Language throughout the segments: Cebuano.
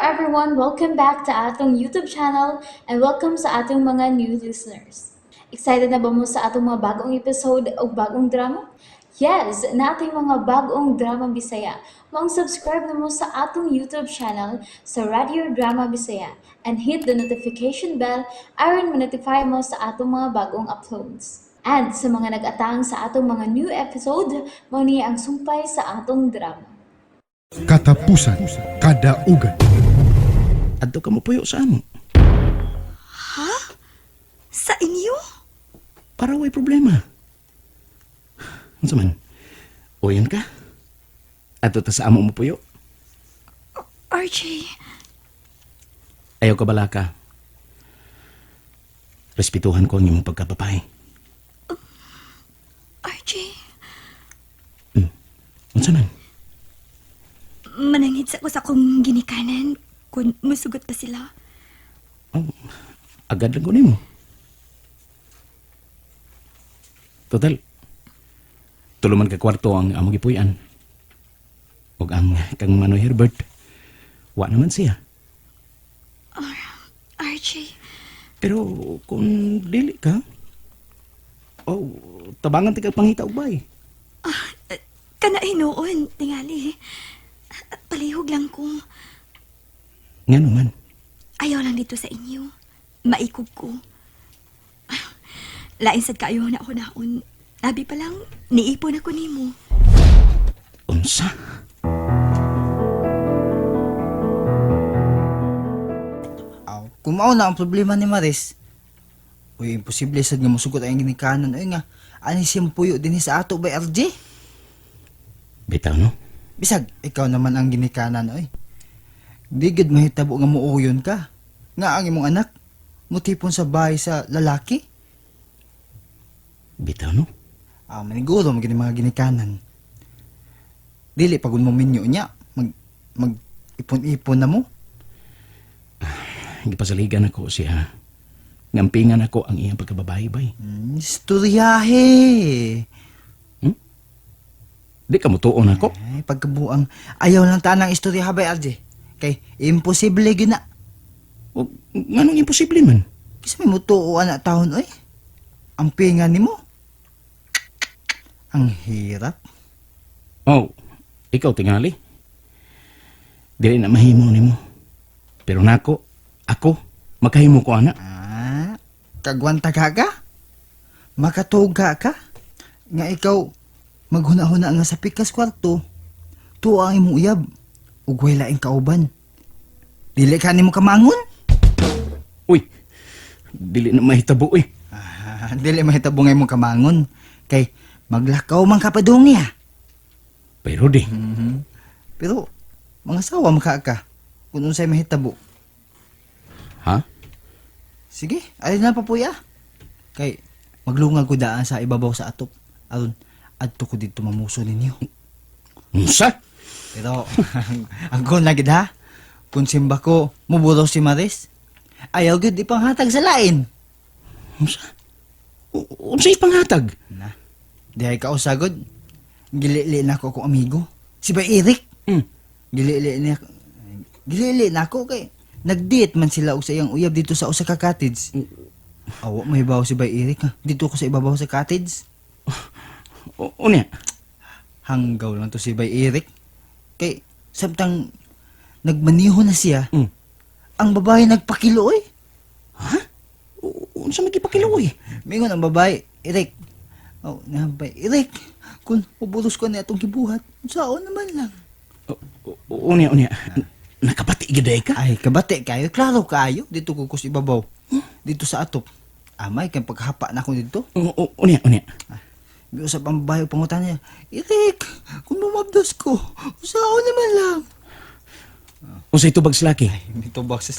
Everyone! Welcome back to atong YouTube channel and welcome sa atong mga new listeners. Excited na ba mo sa atong mga bagong episode o bagong drama? Yes! Naa tay mga bagong drama Bisaya. Maong subscribe na mo sa atong YouTube channel sa Radio Drama Bisaya and hit the notification bell aron ma-notify mo sa atong mga bagong uploads. And sa mga nag-atang sa atong mga new episode, mao ni ang sumpay sa atong drama. Katapusan Kadaugan. Adto ka mo puyo sa amo. Sa inyo? Para way problema. Unsa man? Uyon ka? Adto ta sa amo mo puyo. RJ, Ayaw ka balaka. Respetuhan ko ang imong pagkababae. RJ, Unsa man? Mananghid sa ko sa akong ginikanan kung musugot pa sila. Oh, agad lang ko nimo. Total. Tulo man ka kwarto ang among gipuy-an. Ug ang kang Manoy Herbert, wa naman siya. RJ, Pero kung dili ka, oh, tabangan ti kag pangita og bay. Kana hinuon, tingali. Palihog lang ko. Nga naman. Ayaw lang dito sa inyo. Maikog ko. Lain sad kaayo na ako naon. Labi pa lang, niipon ako nimo. Unsa? Aw, kung mao na ang problema ni Maris, uy, imposible sad nga musugot ang ginikanan. Uy nga, ani siya puyo din sa ato ba, RJ? Bitaw, no? Bisag, ikaw naman ang ginikanan, oy. Di gid mahitabo nga muuyon ka. Nga ang imong anak, mutipon sa bahay sa lalaki. Bitaw, no? Ah, maniguro mo gini mga ginikanan. Dili pagod mo minyo niya, mag mag ipon-ipon na mo. Gipasaligan ako siya. Ngampingan ako ang iyang pagkababae, bay. Istoryahe. Di ka mutuon ako. Ay, pagkabuang ayaw lang tanang istorya bay, RJ. Kay imposible gyud na. O, nganong imposible man? Kisa may mutuo ana taon oy. Ang pinga nimo. Ang hirap. Oh, ikaw tingali. Dili na mahimo nimo. Pero nako, ako, makahimo ko ana. Ah, kagwanta ka ka? Makatuga ka? Nga ikaw, maghuna-huna nga sa pikas kwarto, tuwa ang imong uyab, ug way laing kauban. Dili ka nimo kamangon? Uy, dili na mahitabo eh. Ah, dili mahitabo nga imong kamangon. Kay maglakaw man ka padung niya. Pero di, Pero, mga sawa maka ka, kung unsay mahitabo. Ha? Sige, alin na papuya. Kay, maglungag ko daan sa ibabaw sa atop. Aron, adto ko dito mamuso ninyo. Unsa? Pero, ang goal na gid ha. Kung simba ko, muburo si Maris. Ayaw gid ipanghatag sa lain. Unsa? Unsa ipanghatag? Na, dihay ka usagod. Gilili na ako akong amigo. Si Bay Eric. Gilili na Gilili na ako kay nag-date man sila og sa iyang uyab dito sa usa ka cottage. Awa may bawo si Bay Eric ha. Dito ko sa ibabaw sa cottage. Unya? Hanggaw lang to si Bay Eric. Kay samtang nagmaniho na siya, ang babae nagpakilo oy. Ha? Unsa may gipakiloy? Mingon ang babae, "Eric. Oh, na bay Eric, kung uburos ko na atong gibuhat, unsaon naman lang." Unya, unya. Nakabati gid ay ka? Ay, kabate kayo, klaro kayo dito ko kus ibabaw. Dito sa atop. Amay kay paghapa na ako dito. Unya, unya. Giusap ang babae og pangutan niya. "Eric, kung mumabdos ko, unsaon naman lang." Unsay tubag sa laki? Ay, tubag sa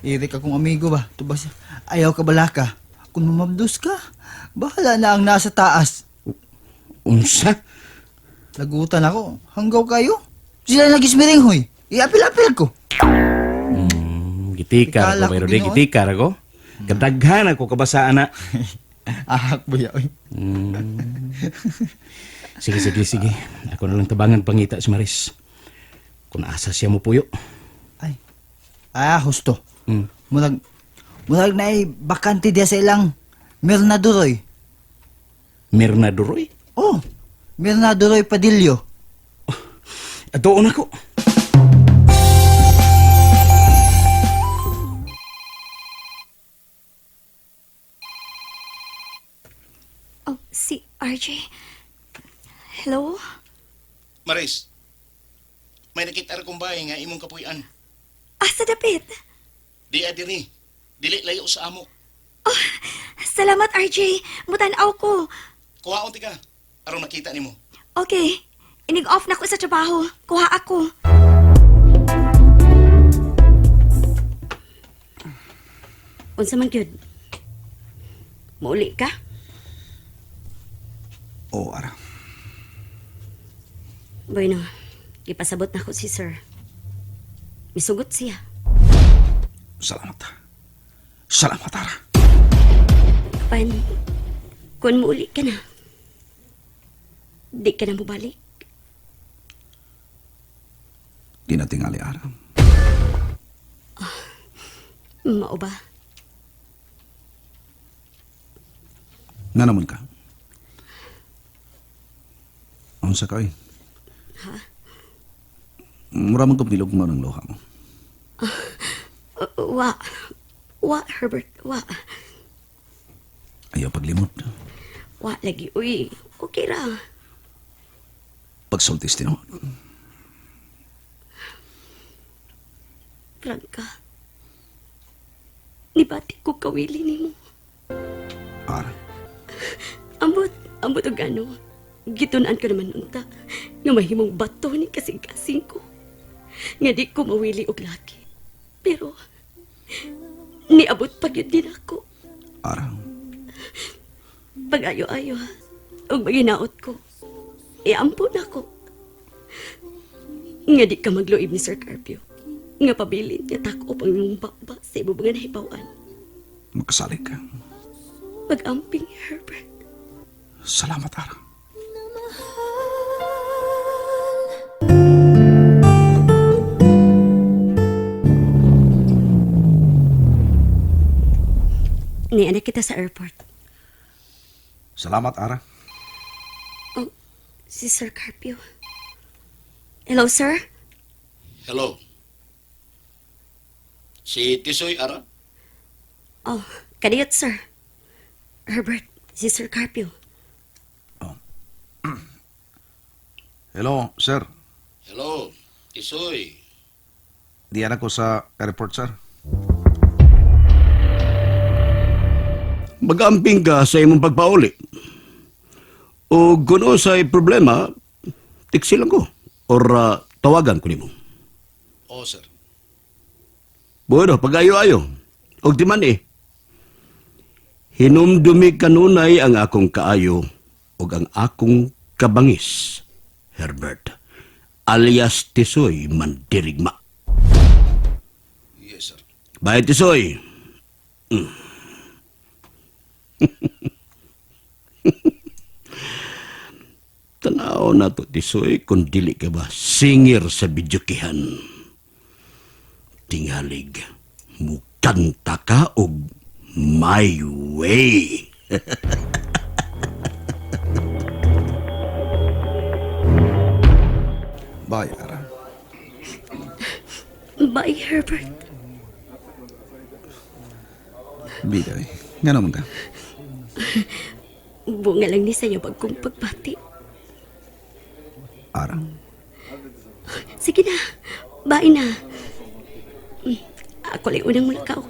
Eric akong amigo ba? Tubag siya. "Ayaw ka balaka. Kung mamabdos ka, bahala na ang nasa taas." Unsa? Lagutan ako. Hanggaw kayo. Sila nagismiring hoy. Iapil-apil ko. Gitikar Ikala ko, pero ko di ginoon. gitikar ako. Kadaghan ako kabasaan na. Ahak ba oy. Sige, sige, sige. Ako na lang tabangan pangita si Maris. Kung asa siya mo puyo. Ay, Ah, husto. Mm. Murag naay bakante diya sa ilang Mirna Duroy. Mirna Duroy. Oh, Mirna Duroy Padillo. Doon ako. Oh, si RJ. Hello? Maris, may nakita ra kong bahay nga imong kapuy-an. Asa dapit? Di adiri. Dili layo sa amo. Oh, salamat RJ. Mutanaw ko. Kuhaon ti ka. Aron makita nimo. Okay. Inig-off na ko sa trabaho. Kuha ako. Unsa man gyud? Mauli ka? Oo, Ara. Bueno, gipasabot na ko si sir. Misugot siya. Salamat. Salamat, Ara. Apan, kung muuli ka na, di ka na mobalik. Di na tingali, Ara. Mao ba? Nga naman ka. Unsa ka, eh? Ha? Mura man kong bilog mo ng luha mo. Wa. Wa, Herbert. Wa. Ayaw paglimot. Wa lagi. Uy, okay ra. Pagsultis tinuod. Franca. Nibati ko kawili nimo. Ara. Ambot, ambot og ano. Gitun-an ko naman unta. Nga mahimong bato ni kasing-kasing ko. Nga di ko mawili og laki. Pero, niabot pa gyud din ako. Ara. Pag-ayo-ayo ha. Og maginaot ko. Iampo na ko. Nga di ka magluib ni Sir Carpio. Nga pabilin nga takop ang imong baba sa imong mga nahibawan. Makasalig ka. Pag-amping, Herbert. Salamat, Ara. Nianak kita sa airport. Salamat, Ara. Oh, si Sir Carpio. Hello, sir? Hello. Si Tisoy Ara? Oh, kaniyot, sir. Herbert, si Sir Carpio. Hello, sir. Hello, Tisoy. Diyan ako sa airport, sir. Mag-amping ka sa imong pagpauli. O kung sa problema, tiksi lang ko. Or tawagan ko nimo. Oo, sir. Bueno, pag-ayo-ayo. Og di man eh. Hinumdumi kanunay ang akong kaayo og ang akong kabangis, Herbert, alias Tisoy Mandirigma. Yes, sir. Bye, Tisoy. Mm. Tanaw na to, Tisoy, kung dili ka ba singer sa bidyukihan. Tingalig, mukanta ka og My Way. Bye, Ara. Bye, Herbert. Biday. Nga naman ka. Bunga lang ni sa'yo bagkong pagbati. Ara. Sige na, bye na. Ako lang unang mulakaw.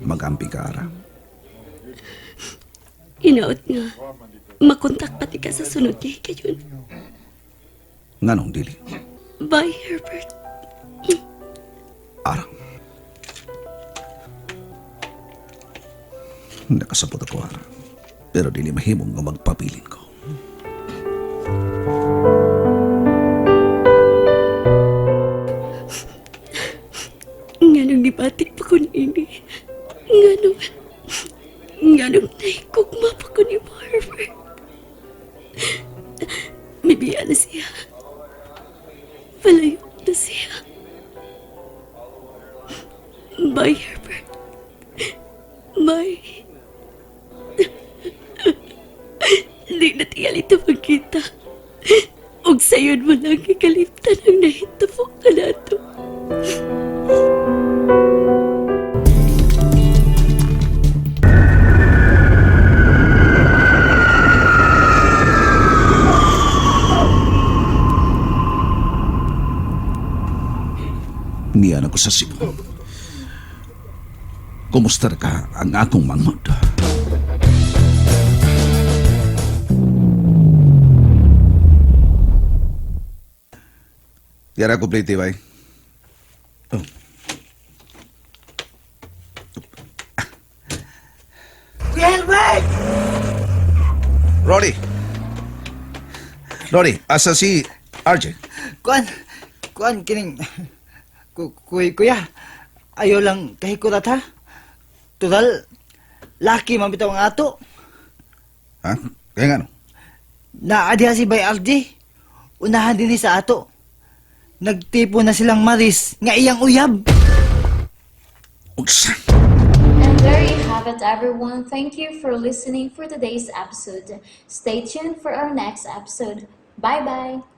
Mag-amping ka, Ara. Inaot nga. Makontak pati ka sa sunod niya kayon. Nga nung dili. Bye, Herbert. Ara. Nakasabot ako, Ara. Pero dili mahimong nga magpabilin ko. Nga nung nibati pa ko niini. Nga nung naikugma pa ko ni Herbert. Mibiya na siya. Palayo na siya. Bye, Herbert. Bye. Di na tingali ito magkita. Ug sayon mo lang ikaliptan ang nahitabo ka nato. Niya na ko sa Cebu. Kumusta ka ang akong manghod? Yara ko plate, bay. Oh. Kuya Herbert! Rory! Rory, asa si RJ? Kuan, kuan kining kuya, ayaw lang kahikurat ha. Total, laki man bitaw ang ato. Ha? Kaya nga no? Naa diha si Bay RJ. Unahan din ni sa ato. Nagtipo na silang maris nga iyang uyab. Unsa? And there you have it, everyone. Thank you for listening for today's episode. Stay tuned for our next episode. Bye bye.